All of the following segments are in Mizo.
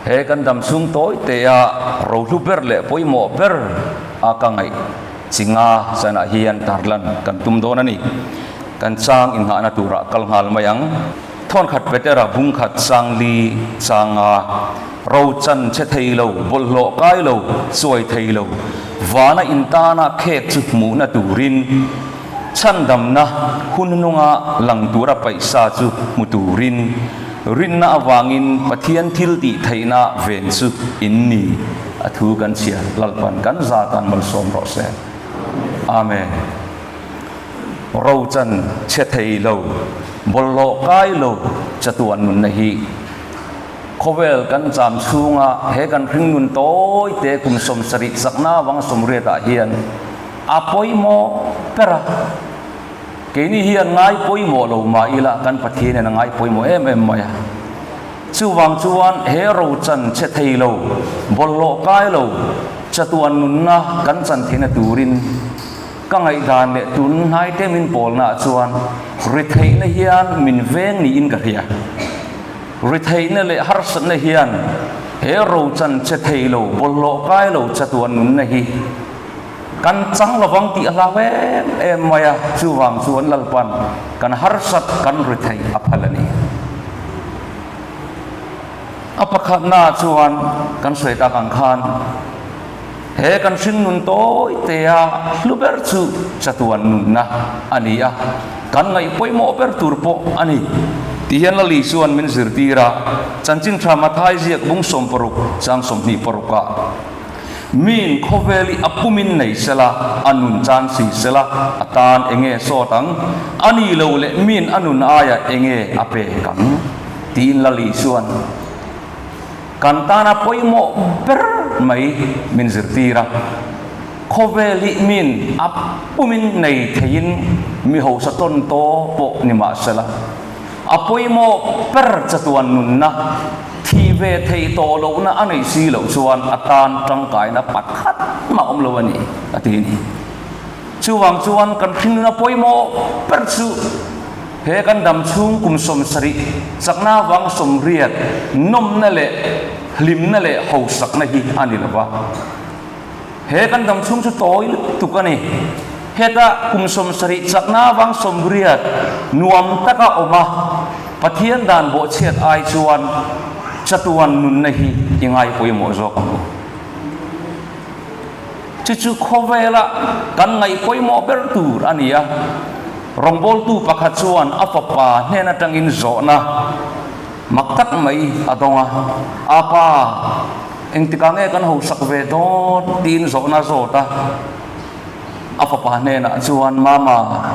He kan dam chhung tawi tea rohlu ber leh pawimawh ber a ka ngaih chinga zanah hian tarlan kan tum dawn a ni. Kan chang inghahna turah kal nghal mai ang. Thawnkhat Petera bungkhat Sangli changa ro chan che thei lo, bawlhhlawh kai lo, chuai thei lo, vana intana khek chu hmuhna turin, chhandamna hun hnunga lang tura paihsa chu hmu turin, rinna avangin Pathian thil tih theihna ven chu in ni a thu kan chhiar Lalpan kan zatan malsawm rawh se. Amen. Ro chan chhe thei lo, bawlhhlawh kai lo chatuan nunna hi khawvel kan cham chhunga he kan hringnun tawi te kum 70 chakna avanga 80 ah hian a pawimawh ber a. Keini hian ngai pawimawh lo mah ila kan Pathian hian a ngai pawimawh em em mai a. Chuvang chuan he ro chan chhe thei lo, bawlhhlawh kai lo chatuan nunna kan chan theihna turin, Ka ngaihdan leh tun hnaite min pawlnaah chuan ritheihna hian min veng niin ka hria. Ritheihna leh harsatna hian he rochan che thei lo, bawlhhlawh kai lo chatuan nunna hi kan chang lovang tih a hlau em em mai a, chuvang chuan Lalpan kan harsat kan ritheih a phal a ni. A pakhatnaah chuan kan sawi tak ang khan, He kan hringnun tawi tea hlu ber chu chatuan nunna a ni a, kan ngaih pawimawh ber tur pawh a ni. Ti hian Lali chuan min zirtir a, Chanchin Tha Mathai ziak bung 60 chang 26 ah, Miin khawvel i a pumin nei sela, a nun chan si sela, a tan enge sawt ang? A ni lo leh miin a nun aiah enge a pek ang? Tiin Lali chuan. Kan tana pawimawh ber mai min zirtir a, khawvel hi min a pumin nei theiin mi hausa tawn taw pawh ni mah sela, a pawimawh ber chatuan nunna thi ve thei tawh lohna a neih si loh chuan a tan tangkaina pakhat mah awm lo a ni, a ti a ni. Chuvang chuan kan hringnuna pawimawh ber chu he kan dam chhung kum 70 chakna avang 80 nawmna leh hlimna leh hausakna hi a ni lo va. He kan dam chhung chu tawi lutuk a ni. Heta kum 70 chakna avang 80 nuam taka awm a, Pathian dan bawhchhiat ai chuan chatuan nunna hi i ngai pawimawh zawk ang u. Chu chu khawvela kan ngaih pawimawh ber tur a ni a. Rawngbawltu pakhat chuan a fapa hnen atangin zawhna mak tak mai a dawng a, A pa, engtikah nge kan hosak ve dawn? tiin zawhna a zawt a. A fapa hnenah chuan, Mama,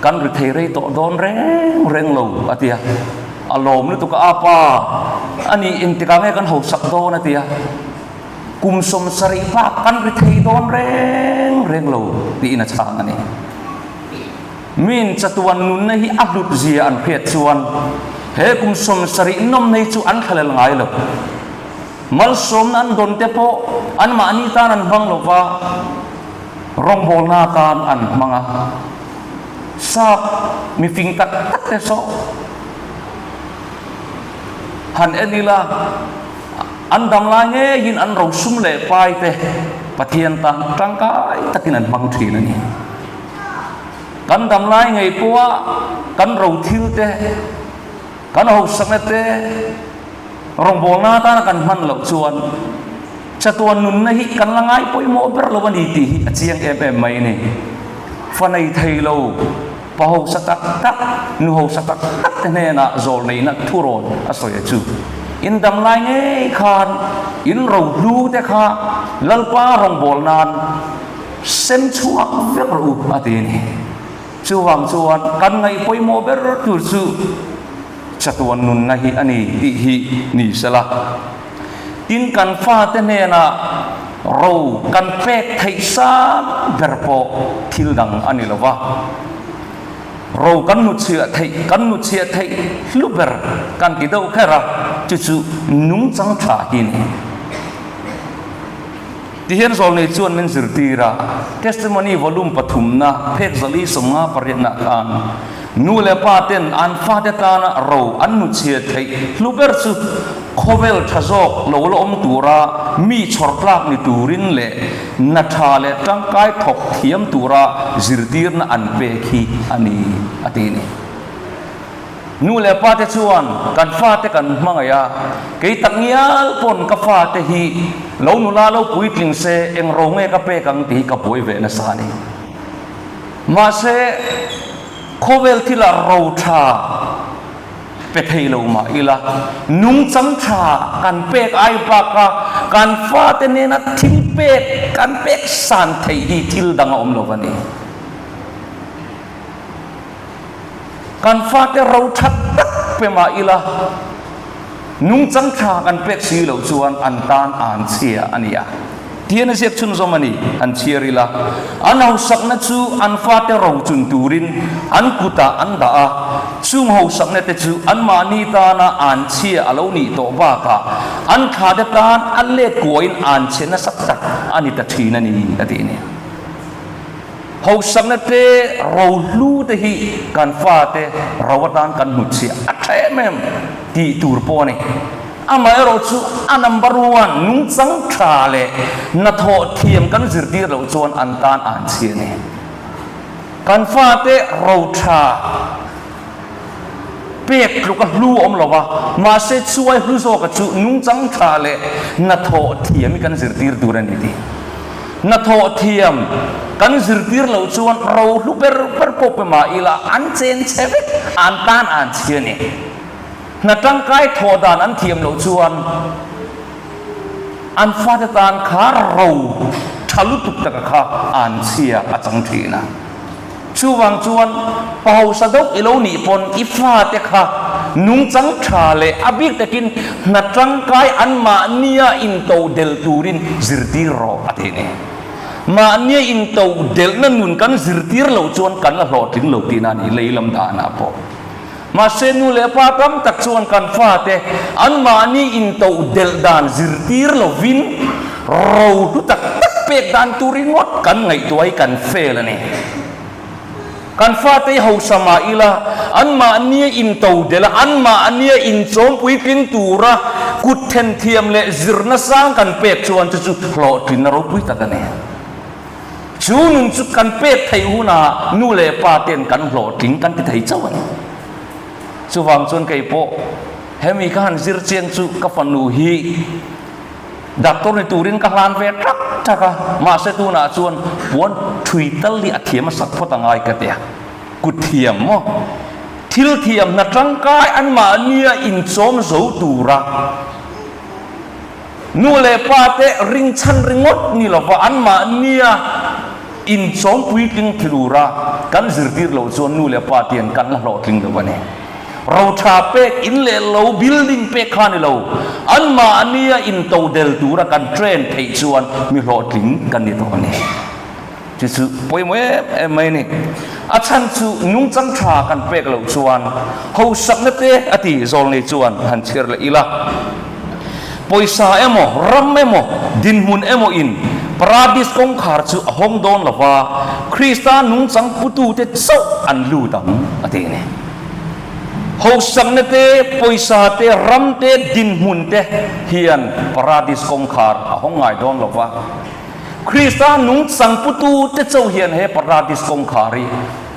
kan ri thei rei tawh dawn reng reng lo, a ti a. A lawm lutuk a, A pa, a nih engtikah nge kan hosak dawn? a ti a. Kum 70 bak kan ri thei dawn reng reng lo tiin a chhang a ni. Min chatuan nunna hi a hlut zia an hriat chuan he kum 70 nawmna hi chu an thlalel ngai lo. Malsawmna an dawn te pawh anmahni tan an hmang lo va, rawngbawlna tan an hmang a. Sap mifing tak tak te saw han en ila, An dam lai ngeiin an rosum leh pai te Pathian tan tangkai takin an hmang thin a ni. Kan dam lai ngei pawha kan ro thil te, kan hosakna te rawngbawlna atana kan hman loh chuan chatuan nunna hi kan la ngai pawimawh ber lo a ni tih hi a chiang em em mai a ni. Fa nei thei lo, pa hausa tak tak, nu hausa tak tak te hnenah zawl neihna thurawn a sawi a chu. In dam lai ngei khan in rohlu te kha Lalpa rawngbâwl nan sem chhuak vek rawh u a ti a ni. Chuvang chuan kan ngaih pawimawh ber tur chu chatuan nunna hi a ni tih hi ni sela. Tin kan fate hnenah ro kan pek theih sang ber pawh thil dang a ni lo va. Ro kan hnuchhiah theih kan hnuchhiah theih hlu ber kan ti deuh kher a, chu chu nungchang tha hi a ni. Tihian zawlnei chuan min zirtir a, Testimony volume pathumna phek 458 nah khan nu leh pa ten an fate tana ro an nuchhia theih hlu ber chu khawvel tha zawk lo la awm tura mi chhawr tlak ni turin leh na tha leh tangkai thawk thiam tura zirtirna an pek hi a ni, a ti ni. Nu leh pa te chuan kan fate kan hmangaih a, kei tak ngial pawn ka fate hi lo nula lo puitling se eng ro nge ka pek ang tih hi ka buai ve nasa a ni. Mahse, khawvel thila ro tha pe thei lo mah ila, nungchang tha kan pek ai baka kan fate nena thil pek kan pek san theih hi thil dang a awm lo a ni. Kan fate ro that tak pe mah ila, nungchang tha kan pek si loh chuan an tan an chhia a ni a. Tian a ziak chhunzawm a ni, han chhiar ila. An hausakna chu an fate ro chun turin an kutah an dah a, chung hausakna te chu anmahni tana an chhia a lo nih tawh bakah an thlate tan a let kuahin an chhe nasa tak a ni ta thin a ni, a ti a ni. Hausakna te, rohlu te hi kan fate ro atan kan hnutchhiah a tha em em tih tur pawh a ni. Amaherawh chu a number one nungchang tha leh hnathawh thiam kan zirtir loh chuan an tan an chhia a ni. Kan fate ro tha pek tluk a hlu awm lo va, mahse chuai hlu zawka chu nungchang tha leh hnathawh thiam hi kan zirtir tur a ni tih. Hnathawh thiam kan zirtir loh chuan ro hlu ber ber pawh pe mah ila an chen chhe vek, an tan an chhia a ni. Hna tangkai thawh dan an thiam loh chuan an fate tan kha ro tha lutuk taka kha an chhia a chang thin a. Chuvang chuan pa hausa deuh i lo nih pawn i fate kha nungchang tha leh a bik takin hna tangkai an mahnia into del turin zirtir rawh a ti a ni. Mahnia into delhna nun kan zirtir loh chuan kan la hlawhtling lo tihna a ni lei lam danah pawh. Mahse nu leh pa tam tak chuan kan fate an mahni into delh dan zirtir lovin ro hlu tak tak pek dan tur ringawt kan ngaihtuah hi kan fail a ni. Kan fate hi hausa mah ila an mahnia into delh a, an mahnia inchawm puitling tura kut then thiam leh zirna sang kan pek chuan chu chu hlawhtlinna ropui tak a ni. Chu nun chu kan pek theih hunah nu leh pa ten kan hlawhtling kan ti thei chauh a ni. Chuvang chuan kei pawh hemi ka han zir chiang chu ka fanu hi doctor ni turin ka hlan ve tak tak a, mahse tunah chuan puan thui tal hi a thiam a sak phawt a ngai ka ti a. Kut thiam maw? Thil thiam hna tangkai anmahnia inchawm zo tura Nu leh pa te ringchhan ringawt ni lova anmahnia inchawm puitling thilura kan zirtir loh chuan nu leh pa tian kan la hlawhtling lo a ni. Rotha pek in leh lo building pek kha ni lo, anmahnia intodel tura kan train theih chuan mi hlawhtling kan ni tawh a ni. Chu chu pawimawh em em mai a ni. A chhan chu nungchang tha kan pek loh chuan hausakna te a ti zawlnei chuan han chhiar leh ila. Pawisa emaw, ram emaw, dinhmun emaw in Paradis kawngkhar chu a hawng dawn lo va, Krista nungchang putute chauh an lut ang a ti a ni. Hausakna te, pawisa te, ram te, dinhmun te hian Paradis kawngkhar a hawng ngai dawn lo va. Krista nungchang putute chauh hian he Paradis kawngkhar hi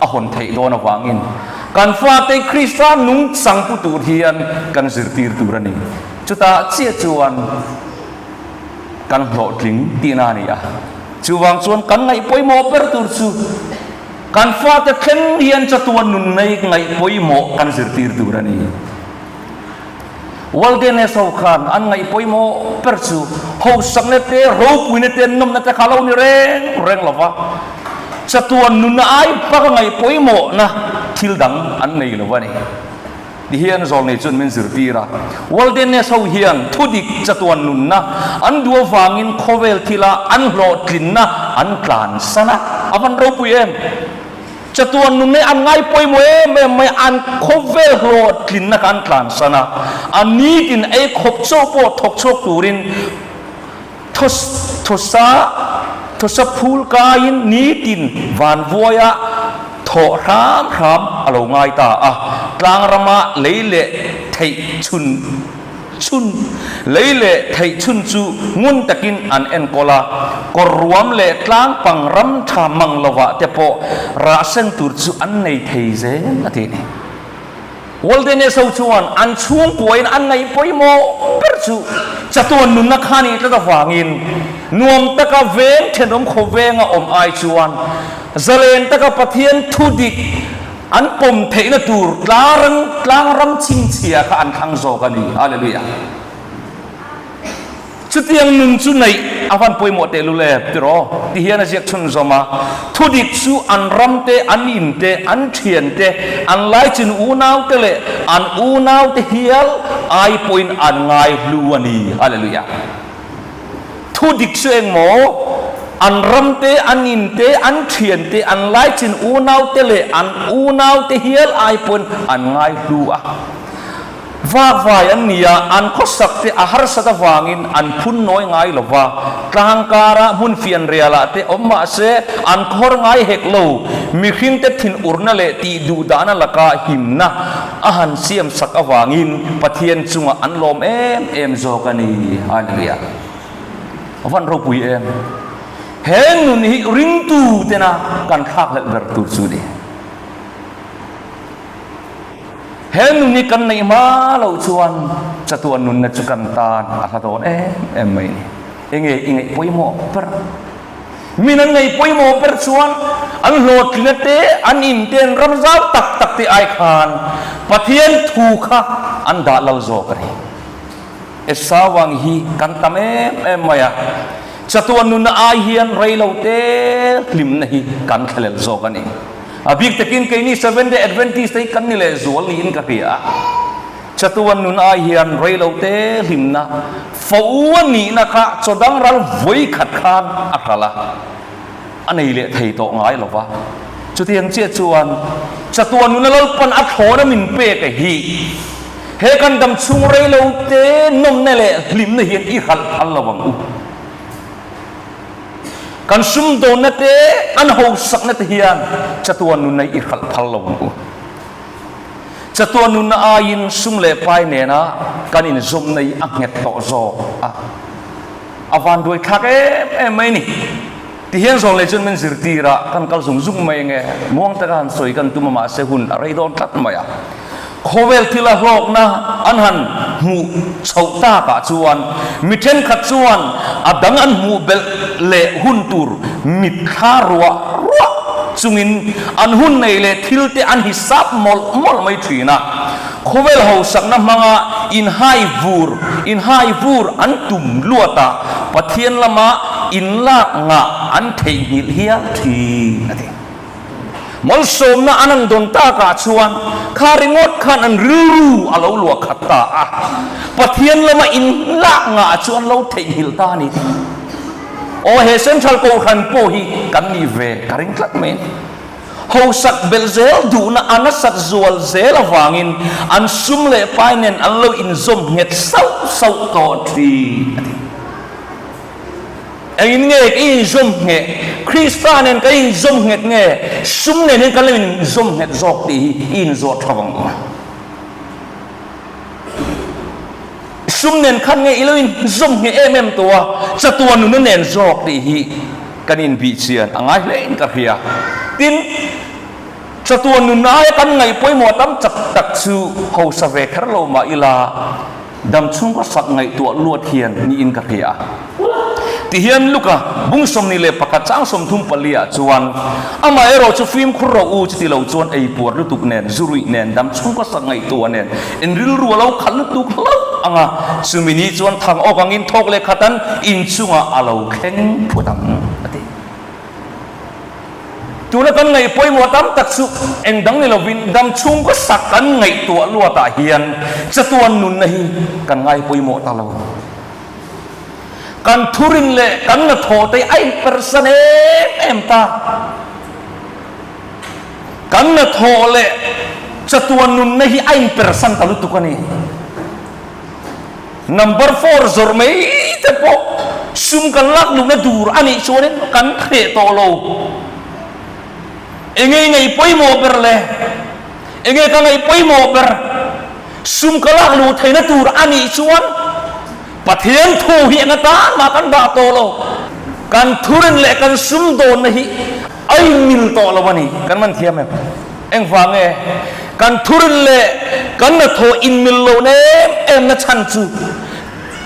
a hawn theih dawn avangin kan fate Krista nungchang pu tur hian kan zirtir tur a ni. Chutah chiah chuan kan hlawhtling tihna a ni a. Chuvang chuan kan ngaih pawimawh ber tur chu kan fate thleng hian chatuan nun nei ngaih pawimawh kan zirtir tur a ni. Wilderness ho khan an ngaih pawimawh ber chu hausakna te, ropuina te, nawmna te kha lo ni reng reng lo va, chatuan nunna ai bak a ngaih pawimawhna thil dang an nei lo a ni. Tihian zawlnei chuan min zirtir a, Wilderness ho hian thudik chatuan nunna an duh avangin khawvel thila an hlawhtlinna an tlansan a, a van ropui em! Chatuan nun nei an ngai pawimawh em em mai, an khawvel hlawhtlinna kha an tlansan a, a nitin ei khawp chauh pawh thawk chhuak turin Thawsa thawsa phul kaiin nitin vanvuaia thawh hram hram a lo ngai ta a, tlangrama lei leh theih chhun chhun lei leh theih chhun chu ngun takin an enkawl a, kawr ruam leh tlang pang ram tha mang lovah te pawh rah sen tur chu an nei thei zel a ti a ni. Wilderness ho chuan an chhungkuain an ngaih pawimawh ber chu chatuan nunna kha nih tlat avangin nuam taka veng thenawm khaw venga awm ai chuan zalen taka Pathian thu dik an pawm theihna tur tlarang tlangram chhingchhia kha an thlang zawk a ni. Hallelujah! Chutiang nun chu neih a van pawimawh tehlul em tiraw? Ti hian a ziak chhunzawm a, Thudik chu an ram te, an in te, an thian te, an laichin unau te leh an unau te hial ai pawhin an ngai hlu a ni. Hallelujah! Thudik chu engmaw? An ram te, an in te, an thian te, an laichin unau te leh an unau te hial ai pawhin an ngai hlu a. Vakvai an ni a, an khawsak te a harsat avangin an phun nawi ngai lo va, tlang kara hmun fian rialah te awm mah se an khawr ngai hek lo, mihring te thinurna leh tih duhdahna laka himna a han siam sak avangin Pathian chungah an lawm em em zawk a ni. Hallelujah. A van ropui em. He nun hi ringtu tena kan thlakhlelh ber tur chu a ni. He nun hi kan neih hma loh chuan chatuan nunna chu kan tan a hla dawn em em mai a ni. Enge i ngaih pawimawh ber? Min an ngaih pawimawh ber chuan an hlawhtlina te, an in te, an ram zau tak tak te ai khan Pathian thu kha an dah lal zawk a ni. Esau ang hi kan tam em em mai a, chatuan nunna ai hian rei lo te hlimna hi kan thlalel zawk a ni. A bik takin keini Seventh Day Adventist te hi kan ni leh zual niin ka hria a. Chatuan nun ai hian rei lo te hlimna fo a nihna kha chaw dang ral vawi khat khan a hral a, a nei leh thei tawh ngai lo va. Chutiang chiah chuan chatuan nuna Lalpan a thlawna min pek a hi he kan dam chhung rei lo te nawmna leh hlimna hian i hralh phal lo ang u. Kan sumdawnna te, kan hausakna te hian chatuan nunna i hralh phal lo ang u. Chatuan nunna aiin sum leh pai nena kan inzawmna hi a nghet tawh zawk a, a vanduai thlak em em mai ni. Tihian zawn leh chuan min zirtir a, kan kal zung zung mai nge, muang taka han sawi kan tum a mahse hun a rei dawn tlat mai a. Khawvel thila hlawkna an han hmuh chhoh takah chuan mi thenkhat chuan a dang an hmuh belh leh hun tur mitthla ruah ruah chungin an hun nei leh thil te an hisap mawlh mawlh mai thin a. Khawvel hausakna hmanga inhai vur inhai vur an tum luat a, Pathian lama inlak ngah an theihnghilh hial thin a ti. Malsawmna an an dawn takah chuan kha ringawt khan an rilru a lo luah khat ta a, Pathian lama inlak ngah chu an lo theihnghilh ta a ni tih. Aw he Central Kohhran pawh hi kan nih ve ka ring tlat mai a ni. Hausak belh zel duhna a nasat zual zel avangin an sum leh pai nen an lo inzawm nghet sauh sauh tawh thin a ti. Engin nge ka inzawm ngheh? Krista nen kan inzawm nghet nge sum nen hian kan lo inzawm nghet zawk tih hi i inzawh tha vang u. Sum nen khan nge i lo inzawm ngheh em em tawh a, chatuan nuna nen zawk tih hi kan inbih chian a ngai hle in ka hria. Tin, chatuan nun aia kan ngaih pawimawh tam chak tak chu hausa ve kher lo mah ila, Dam chhung ka sak ngaihtuah luat hian niin ka hria a. Tihian Luka bung 21 chang 34 ah chuan, Amaherawh chu fimkhur rawh u chuti lo chuan ei puar lutuk nen, zu ruih nen, dam chhung ka sak ngaihtuah nen in rilru a lo khalh lutuk hlauh ang a, chumi ni chuan thang awk angin thawk leh khatan inchungah a lo thleng phut ang a ti. Tuna kan ngaih pawimawh tam tak chu eng dang ni lovin dam chhungkaw sak kan ngaihtuah luatah hian chatuan nunna hi kan ngai pawimawh ta lo. Kan thurin leh kan hnathawh te a inpersan em em ta. Kan hnathawh leh chatuan nunna hi a inpersan ta lutuk a ni. Number four zawrh mai te pawh. Sum kan lak luhna tur a nih chuanin kan hreh tawh lo. Enge i ngaih pawimawh ber le? Enge ka ngaih pawimawh ber? Sum ka lak luh theihna tur a nih chuan Pathian thu hi eng atan mah kan dah tawh lo. Kan thurin leh kan sum dawnna hi a inmil tawh lo a ni. Kan man thiam em? Engvang nge kan thurin leh kan hnathawh inmil lohna em em na chhan chu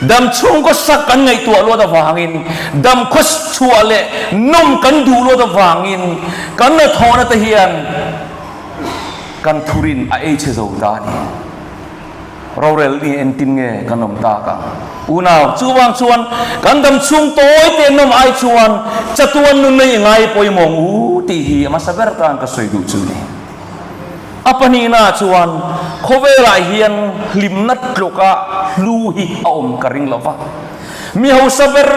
dam chhungkaw sak kan ngaihtuah luat avangin, dam khaw chhuah leh nawm kan duh luat avangin kan hnathawhna te hian kan thurin a ei chhe zo ta a ni. Rorel ni entin nge kan awm tak ang? Unau, chuvang chuan kan dam chhung tawi te nawm ai chuan chatuan nun nei ngai pawimawng u tih hi a hmasa ber tan ka sawi duh chu ni. A pahnihna chuan khawvelah hian hlimna tluka hlu hi a awm ka ring lo va. Mi hausa ber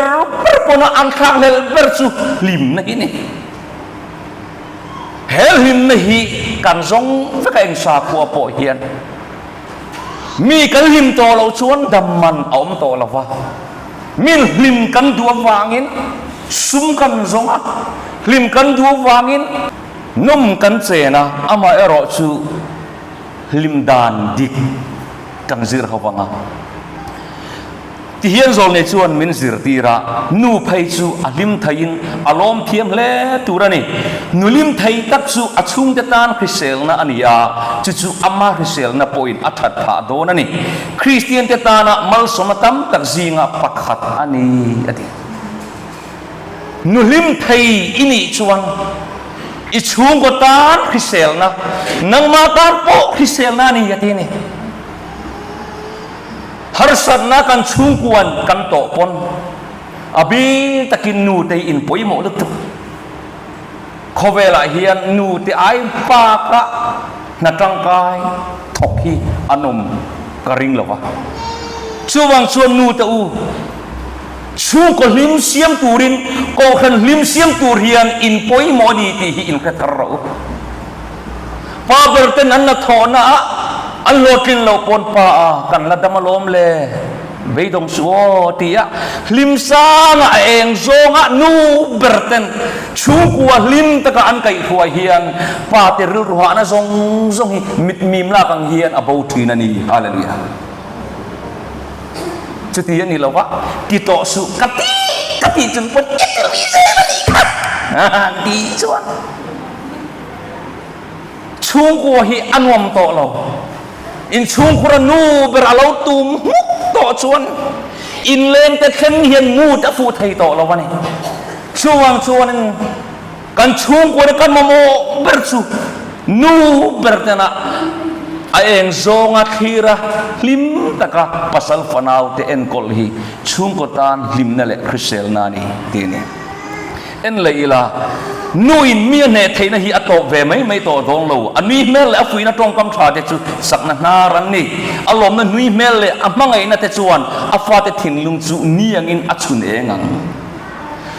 ber pawna an thlakhlelh ber chu hlimna hi ni. He hlimna hi kan zawng vek a eng sakhua pawh hian mi kan hlim tawh loh chuan dam man a awm tawh lo va, min hlim kan duh avangin sum kan zawng a, hlim kan duh avangin nawm kan chen a, amaherawhchu hlim dan dik kan zir ho vang a. Tihian zawlnei chuan min zirtir a, nu phei chu a hlim theiin a lawm thiam hle tur a ni. Nu hlim thei tak chu a chhungte tan hriselna a ni a, chu chu ama hriselna pawhin a that phah dawn a ni. Kristiante tana malsawmna tam tak zinga pakhat a ni, a ti. Nu hlim thei i nih chuan i chhungkaw tan hriselna, nangmah tan pawh hriselna a ni, a ti a ni. Harsatna kan chhungkuan kan tawh pawn a bil takin nu te hi in pawimawh lutuk. Khawvelah hian nu te ai baka hna tangkai thawk hi an awm ka ring lo va. Chuvang chuan nu te u, chhungkaw hlim siam turin, kohhran hlim siam tur hian in pawimawh a ni tih hi in hre thar rawh u. Pa ber ten an la thawhna ah an hlawhtlin loh pawn pa a kan la dam alawm le, beidawng suh aw ti a hlim sanga a eng zawnga nu ber ten chhungkua hlim taka an kaihhruai hian pa te rilru hahna zawng zawng hi mitmim lak ang hian a bo thin a ni. Hallelujah. Chuti a ni lo va, ti tawh suh ka ti ka tih chung pawn i ti lui zel a nih kha an tih chuan. Chhungkua hi a nuam tawh lo. In chhungkhura nu ber a lo tum hmuk tawh chuan inleng te thleng hian mood a fuh thei tawh lo a ni. Chuvang chuanin kan chhungkua nih kan mamawh ber chu nu ber tena a eng zawnga thlira hlim taka pasal fanau te enkawl hi chhungkaw tan hlimna leh hriselna a ni tih a ni. En leh ila, nuin mi a hneh theihna hi a tawp ve mai mai tawh dawn lo. A nui hmel leh a fuihna tawngkam tha te chu sakna hnar an ni. A lawmna nui hmel leh a hmangaihna te chuan a fate thinlung chu ni angin a chhun eng ang.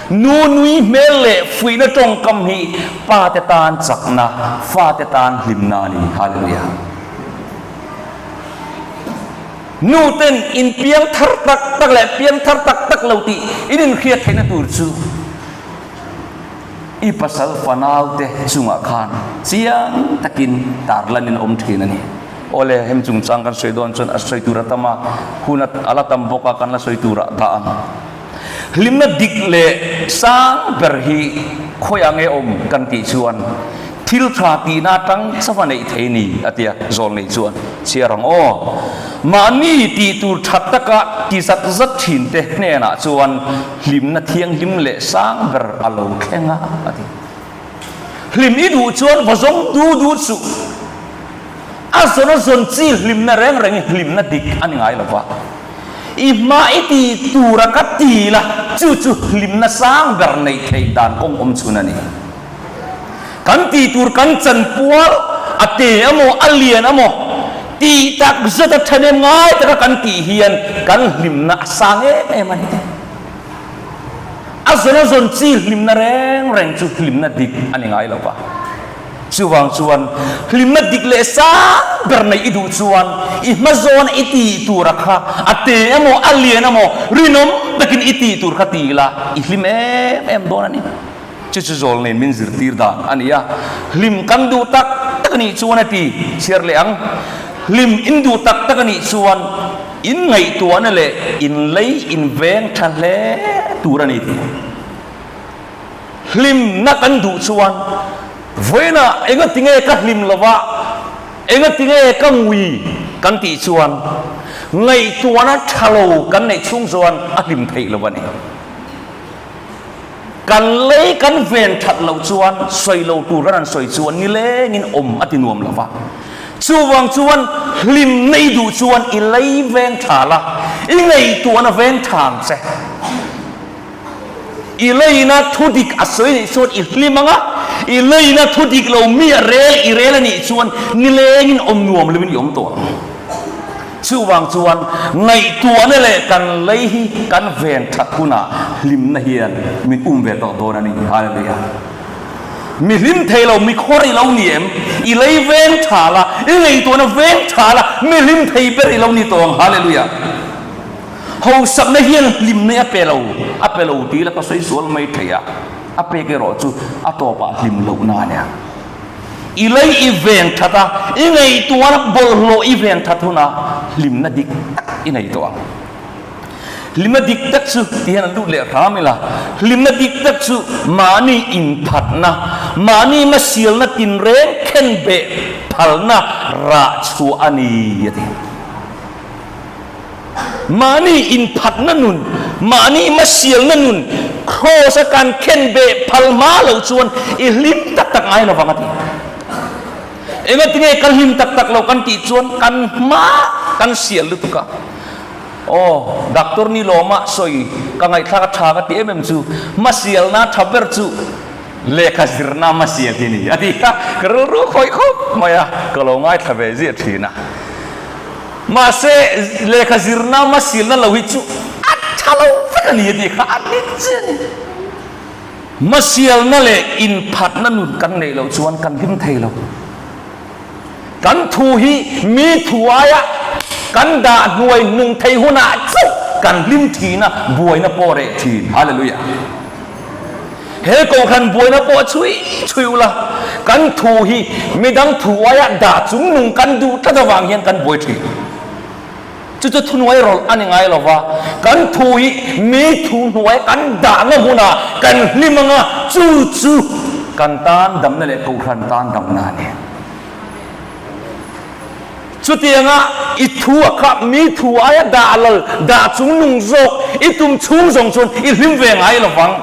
Nu nui hmel leh fuihna tawngkam hi pa te tan chakna, fate tan hlimna a ni. Hallelujah. Nu ten in piang thar tak tak leh piang thar tak tak lo tih in inhriat theihna tur chu i pasal fanau te chungah khan chiang takin tarlan in awm thin a ni. Awle, hem chungchang kan sawi dawn chuan a sawi tur a tam a, hun a la tam bawk a, kan la sawi turah dah ang. Hlimna dik leh sang ber hi khawiah nge awm kan tih chuan thil tha tihna atang chauh a neih thei ni a tia zawl nei chuan chhiar ang aw. Mahni tih tur tha taka ti zat zat thin te hnenah chuan hlimna thianghlim leh sang ber a lo thleng a a ti. Hlim i duh chuan va zawng du du suh. A zawn a zawn chi hlimna reng reng hi hlimna dik a ni ngai lo va. I hma i ti tura ka ti la, chu chu hlimna sang ber neih theih dan kawng awm chhun a ni. Kan ti tur kan chanpual a te emaw a lian emaw tih tak zet a thahnem ngai taka kan tih hian kan hlimna a sang em em a ni. A zawn a zawn chi hlimna reng reng chu hlimna dik a ni ngai lo va. Chuvang chuan hlimna dik leh sang ber nei i duh chuan i hma zawna i tih tura kha a te emaw a lian emaw rinawm takin i tih tur kha ti ila i hlim em em dawn a ni. Chu chu zawl nen min zirtir dan a ni a, hlim kan duh tak tak a nih chuan a ti chhiar leh ang. Hlim in duh tak tak a nih chuan in ngaihtuahna leh in lei in veng tha hle tur a ni tih. Hlimna kan duh chuan vawiinah engatinge ka hlim lova, engatinge ka ngui kan tih chuan ngaihtuahna tha lo kan neih chhung chuan a hlim theih lo a ni. Kan lei kan ven that loh chuan sawi lo tur kan han sawi chuan nilengin awm a ti nuam lo va. Chuvang chuan hlim nei duh chuan i lei veng tha la, i ngaihtuahna veng tha ang che. I leina thu dik a sawi nih chuan i hlim ang a, i leina thu dik lo mi a rel i rel a nih chuan nilengin awm nuam loin i awm tawh ang. Chuvang chuan ngaihtuahna leh kan lei hi kan ven that hunah hlimna hian min um ve tawh dawn a ni. Hallelujah. Mi hlim thei lo, mi khawr i lo ni em? I lei veng tha la, i ngaihtuahna veng tha la, mi hlim thei ber i lo ni tawh ang. Hallelujah. Hausakna hian hlimna a pe lo, a pe lo tih la ka sawi sual mai thei a, a pek erawh chu a tawpah hlim lohna a nia. I lei i ven that a, i ngaihtuahna bawlhhlawh i ven that huna hlimna dik tak i nei tawh ang. Hlimna dik tak chu ti hian an lut leh hram ila, hlimna dik tak chu mahni inphatna, mahni hmasialna tinreng khenbeh phalna rah chhuah a ni a ti. Mahni inphatna nun, mahni hmasialna nun Kraws a kan khen beh phal hma loh chuan i hlim tak tak ngai lovang a ti. Engatinge kan hlim tak tak lo kan tih chuan kan hma kan sial lutuk a. Aw, Doctor ni lawma sawi ka ngaihthlak a tha ka ti em em chu hmasialna tha ber chu lehkha zirna hmasial hi ni a ti a, ka rilru khawih khawp mai a, ka lo ngaithla ve ziah thin a. Mahse, lehkha zirna hmasilna lo hi chu a tha lo vek a ni a tih kha a dik chiah a ni. Hmasialna leh inphatna nun kan neih loh chuan kan hlim thei lo. Kan thu hi mi thu aia kan dah hnuai hnung thei hunah chauh kan hlim thin a, buaina pawh reh thin. Hallelujah! He kohhran buaina pawh a chhui chhui ula, kan thu hi midang thu aia dah chung nung kan duh tlat avang hian kan buai thin. Chu chu thuhnuai rawlh a ni ngai lo va, kan thu hi mi thu hnuai kan dahna hmunah kan hlim anga chu chu kan tan damna leh kohhran tan damna a ni. Chutianga i thu a kha mi thu aia dah lal, dah chung nung zawk i tum chhung zawng chuan i hlim ve ngai lo vang.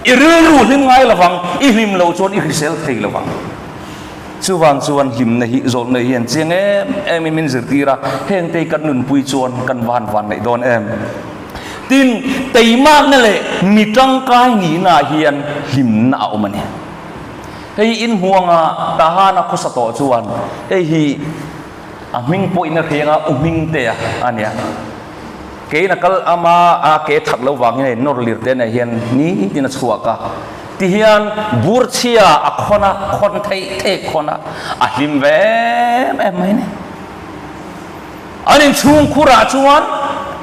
I rilru hlim ngai lo vang, i hlim lo chuan i hrisel thei lo vang. Chuvang chuan hlimna hi zawlna hian chiang em em in min zirtir a, hengte hi kan nunpui chuan kan van van neih dawn em. Tin, teimakna leh mi tangkai nihnaah hian hlimna a awm a ni. Hei in hmuanga Tahana khawsa tawh chuan hei hi a hming pawhin a hreng a, u Hmingtea a nia. Keiin a kal ama a ke that lo vang hian hei nawr lir te nei hian nitin a chhuak a. Tihian burchhia a khawn a, khawn theih theih khawn a, a hlim ve em em mai a ni. An inchhungkhurah chuan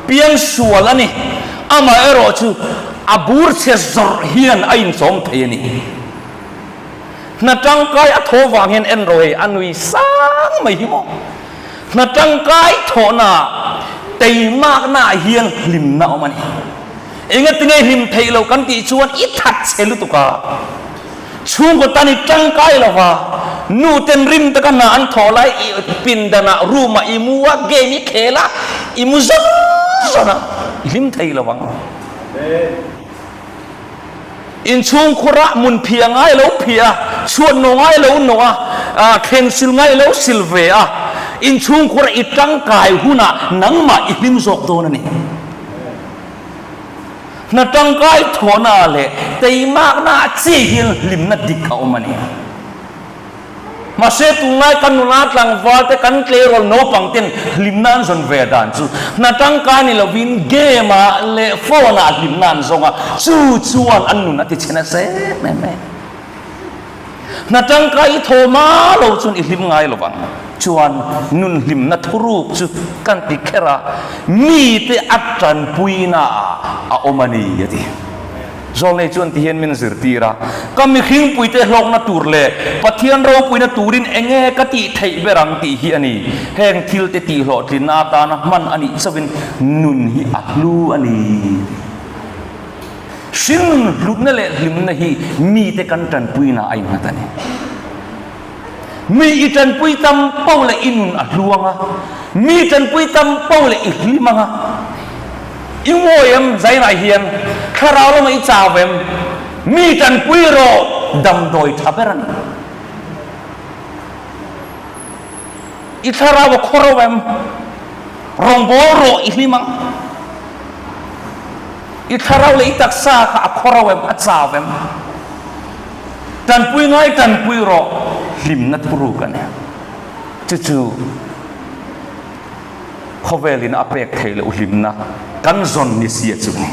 piangsual a ni, amaherawhchu a burchhe zawrh hian a inchawm thei a ni. Hna tangkai a thaw vang hian en rawh hei a nui sang mai hi maw. Hna tangkai thawhnaah teimaknaah hian hlimna a awm a ni. Engatinge hlim theih loh kan tih chuan i that chhe lutuk a, chhungkaw tan i tangkai lo va, nu ten rim taka hna an thawh lai i pindanah room ah i mu a, game i khel a, i mu zawn zawn a, i hlim thei lo vang. Inchhungkhurah mun phiah ngai lo phiah a, chhuat nawh ngai lo nawh a, thleng sil ngai lo sil ve a, inchhungkhurah i tangkai hunah nangmah i hlim zawk dawn a ni. Hna tangkai thawhnaah leh teimaknaah chiah hian hlimna dik a awm a ni. Mahse tunlai kan nula tlangval te kan tleirawl naupang ten hlimna an zawn ve dan chu hna tangkai ni lovin game ah leh phone ah hlimna an zawng a, chu chuan an nun a ti chhe nasa em em e. Hna tangkai i thaw ma lo chuan i hlim ngai lo vang. Chuan nun hlimna thuruk chu kan ti kher a, mite a tanpuina ah a awm a ni, a ti. Zawlnei chuan ti hian min zirtir a, Ka mihringpuite hlawkna tur leh Pathian ropuina turin eng nge ka tih theih ber ang tih hi a ni. Heng thilte tihhlawhtlinna atana hman a nih chauhin nun hi a hlu a ni. Hringnun hlutna leh hlimna hi mite kan tanpuina a innghat a ni. Mi i tanpui tam poh leh i nun a hlu ang a, mi tanpui tam poh leh i hlim ang a. I ngawi em? Zainah hian thlarau lamah i chau em? Mi tanpui rawh damdawi tha ber a ni. I thlarau a khaw ro em? Rawngbâwl rawh i hlim ang. I thlarau leh i taksa kha a khaw ro em? A chau em? Tanpui ngai tanpui rawh hlimna thuruk a ni. Chu chu khawvelin a pek theih loh hlimna kan zawn ni sia chu ni.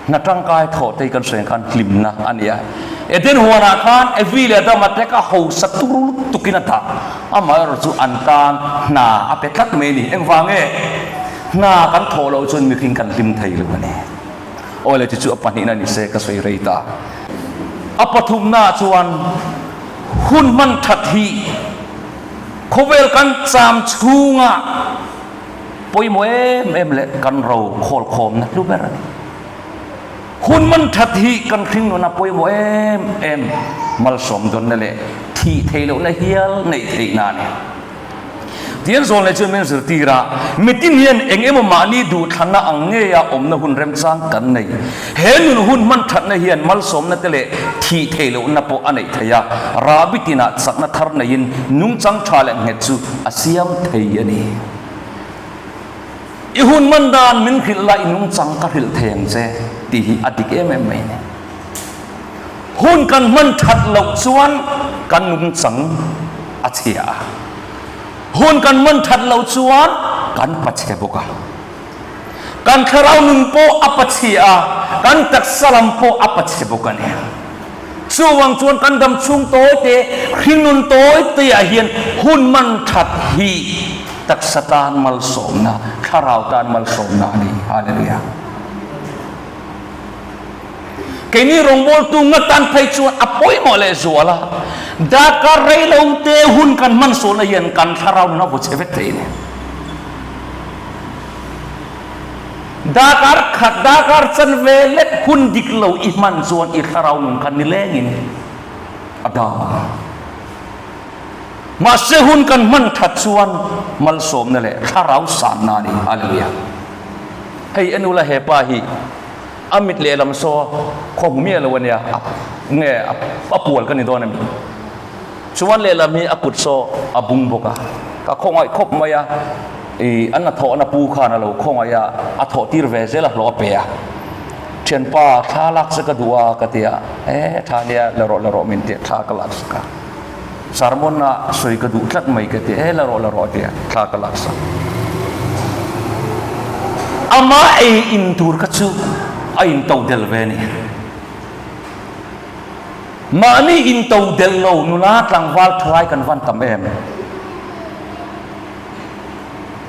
Hna tangkai thawh te hi kan hre khan hlimna a ni a. Eden huanah khan Evi leh Adama te kha hausa tur lutukin a dah. Amaherawhchu chu an tan hna a pe tlat mai a ni. Engvang nge? Hna kan thawh loh chuan mihring kan hlim thei lo a ni. Awle chu chu a pahnihna ni se ka sawi rei ta. A pathumnaah chuan hun hman that hi khawvel kan cham chhunga pawimawh em em leh kan ro khawlkhawmna hlu ber a ni. Hun hman that hi kan hringnuna pawimawh em em malsawm dawnna leh thih theih lohna hial neih theihna a ni. Tian zawl nei chuan min zirtir a, mitin hian eng emaw mahni duhthlanna ang ngeia awmna hun remchang kan nei. He nun hun hman thatna hian malsawmna te leh thih theih lohna pawh a neih thei a, rahbi tinah chakna thar neiin nungchang tha leh nghet chu a siam thei a ni. I hun hman dan min hrilh la, i nungchang ka hrilh thei ang che tih hi a dik em em mai a ni. Hun kan hman that loh chuan kan nungchang a chhia a, hun kan hman that loh chuan kan pachhe bawk a, kan thlarau nun pawh a pachhia a, kan taksa lam pawh a pachhe bawk a ni. Chuvang chuan kan dam chhung tawi te, hringnun tawi te ah hian hun hman that hi taksa tan malsawmna, thlarau tan malsawmna a ni. Hallelujah. Keini rawngbawltu ngatan phei chuan a pawimawh leh zual a, darkar rei lo te hun kan hman sualna hian kan thlarau nun a vaw che vek thei a ni. Darkar khat, darkar chanve lek hun dik lo i hman chuan i thlarau nun kha nilengin a dam ang. Mahse hun kan hman that chuan malsawmna leh thlarau sanna a ni. Hallelujah. Hei en ula hepa hi a mit lehlam saw khaw hmu miah lo a nia, a nge a pual ka ni dawn a mi. Chuan lehlam hi a kut saw a bung bawk a, ka khawngaih khawp mai a, ih an hnathawhna pu khan a lo khawngaih a, a thawh tir ve zel a hlawh a pe a. Thianpa thla lak se ka duh a ka ti a, e tha nia la rawh la rawh min ti a, thla ka lak sak a. Sermon a sawi ka duh tlat mai ka ti a, e la rawh la rawh a ti a, thla ka lak sak. Amah ei in tur kha chu a in to del ve a ni. Mahni in to del lo nula tlangval thalai kan van tam em?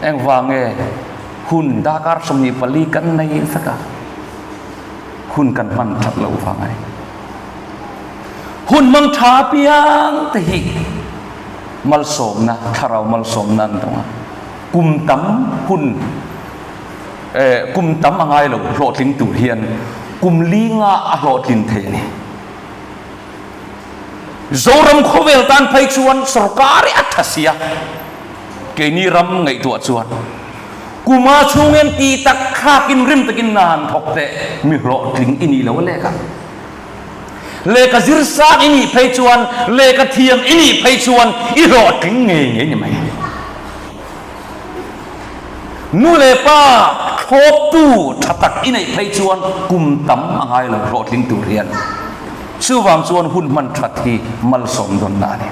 Engvang nge hun darkar 24 kan nei vek a, hun kan hman that loh vang a ni. Hun hmang tha apiang te hi malsawmna, thlarau malsawmna an dawng a. Kum tam hun eh kum tam a ngai lo hlawhtling tur hian kum linga a hlawhtlin thei a ni. Zoram khawvel tan phei chuan sorkar hi a tha sia, keini ram ngaihtuah chuan kuma chhungin ti tak thlakin rim takin na han thawk teh mi hlawhtling i nih lo a lek a. Lehkha zir sang i nih phei chuan, lehkha thiam i nih phei chuan i hlawhtling ngei ngei ni mai. Nu leh pa thlawptu tha tak i neih phei chuan kum tam a ngai lo hlawhtling tur hian. Chuvang chuan hun hman that hi malsawm dawnna a ni.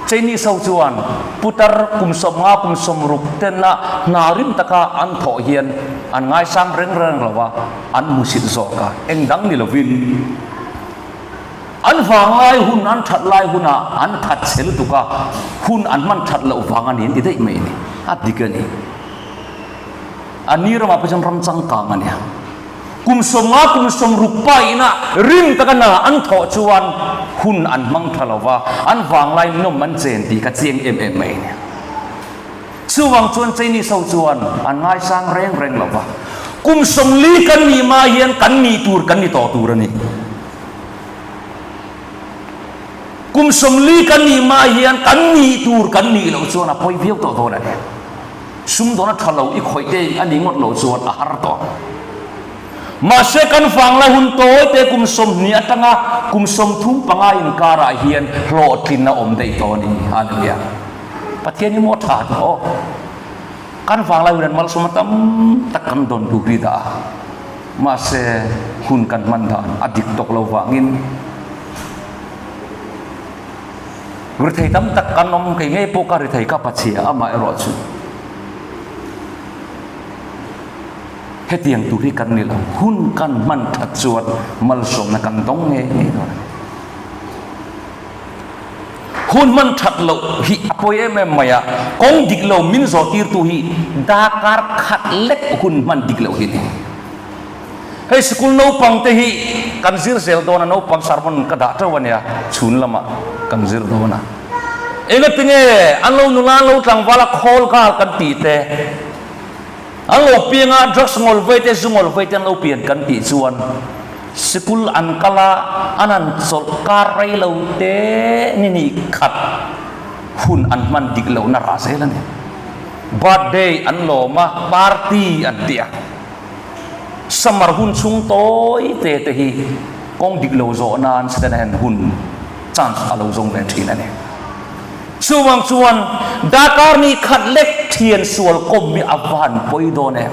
Chinese ho chuan putar kum 50 kum 60 tena hna rim taka an thawh hian an ngaisang reng reng lo a, an hmusit zawk a, eng dang ni lovin. An vanglai hun, an that lai hunah an that chhe lutuk a, hun an hman that loh vang a ni an ti daih mai a ni. A dik a ni. A ni ramah pawh chuan ram changkang a nia. Kum 50, kum 60 pa ina rim taka hna an thawh chuan hun an hmang tha lo va, an vanglai nawm an chen tih ka chiang em em mai a nia. Chuvang chuan Chinese ho chuan an ngaisang reng reng lo va, kum 40 kan nih hma hian kan nih tur kan ni tawh tur a ni. Kum 40 kan nih hma hian kan nih tur kan nih loh chuan a pawi viau tawh dawn a ni. Sum dawn a tha lo i khawih te a ni ngawt lo chuan a har tawh. Mahse kan vanglai hun tawi te kum 20 atanga kum 35 inkarah hian hlawhtlin a awm daih tawh a ni. Hallelujah. Pathian hi maw tha tawh aw. Kan vanglai hun an malsawm a tam tak kan dawn duh ri dah a. Mahse hun kan hman dan a dik tawk lo vangin Rithei tam tak kan awm, kei ngei pawh ka rithei ka pachhia amaherawh chu hetiang tur hi kan ni lo, hun kan hman that chuan malsawmna kan dawng ngei ngei dawn a ni. Hun hman that loh hi a pawi em em mai a, kawng dik lo min zawh tirtu hi darkar khat lek hun hman dik loh hi a ni. Hei sikul naupang te hi kan zir zel dawn a, naupang sermon ka dah teuh a nia, chhun lamah kan zir dawn a. Engatinge an lo nula an lo tlangval a khawl ghal kan tih te, an lo piang a drugs ngawl vei te zu ngawl vei te an lo pian kan tih chuan sikul an kal a an han chawlh kar rei lo te ni ni khat hun an hman dik lohna rah zel a ni. Birthday an lawm a, party an ti a. Summer hun chhung tawi te te hi kawng dik lo zawh nan Setana hian hun chance a lo zawng ve thin a ni. Chuvang chuan darkar ni khat lek thian sual kawm hi a va han pawi dawn em.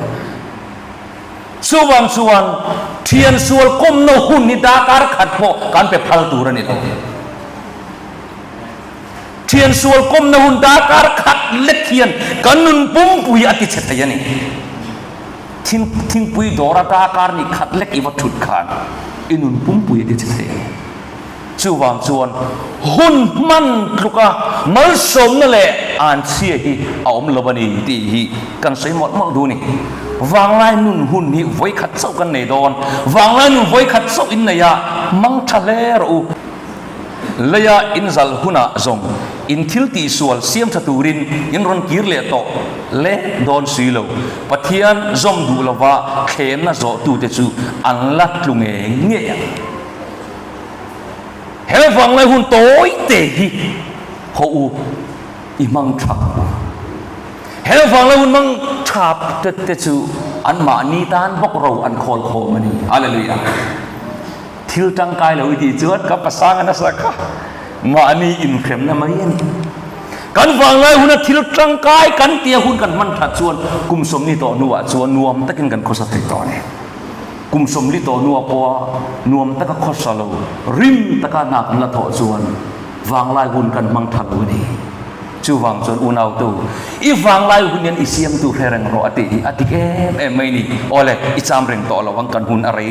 Chuvang chuan thian sual kawmna hun hi darkar khat pawh kan pe phal tur a ni lo. Thian sual kawmna hun darkar khat lek hian kan nun pumpui a ti chhe thei a ni. Thing thingpui dawra darkar ni khat lek i va thut khan i nun pumpui a ti chhe thei a ni. Chuvang chuan hun hman tluka malsawmna leh anchhia hi a awm lo a ni tih hi kan sawi mawlh mawlh duh a ni. Vanglai nun hun hi vawikhat chauh kan nei dawn. Vanglai nun vawikhat chauh in nei a, hmang tha hle rawh u. Leia in zal hunah zawng in thil tihsual siam tha turin in rawn kir leh tawh le dawn si lo. Pathian zawm duh lova thlenna zawhtute chu an la tlu ngei ngei ang. He vanglai hun tawi te hi haw u i hmang tha u. He vanglai hun hmang tha te chu anmahni tan bawk ro an khawl khawm a ni. Hallelujah. Thil tangkai lo i tih chuan ka pasang a nasa kha mahni inhremna mai a ni. Kan vanglai huna thil tangkai kan tia hun kan hman that chuan kum 40 tawh hnuah chuan nuam takin kan khawsa thei tawh a ni. Kum 40 tawh hnuah pawha nuam taka khawsa lo, rim taka hna kan la thawh chuan vanglai hun kan hmang tha lo a ni. Chuvang chuan unautu, i vanglai hun hian i siamtu hre reng rawh a tih hi a dik em em mai a ni. Awle, i cham reng tawh lo ang kan hun a rei.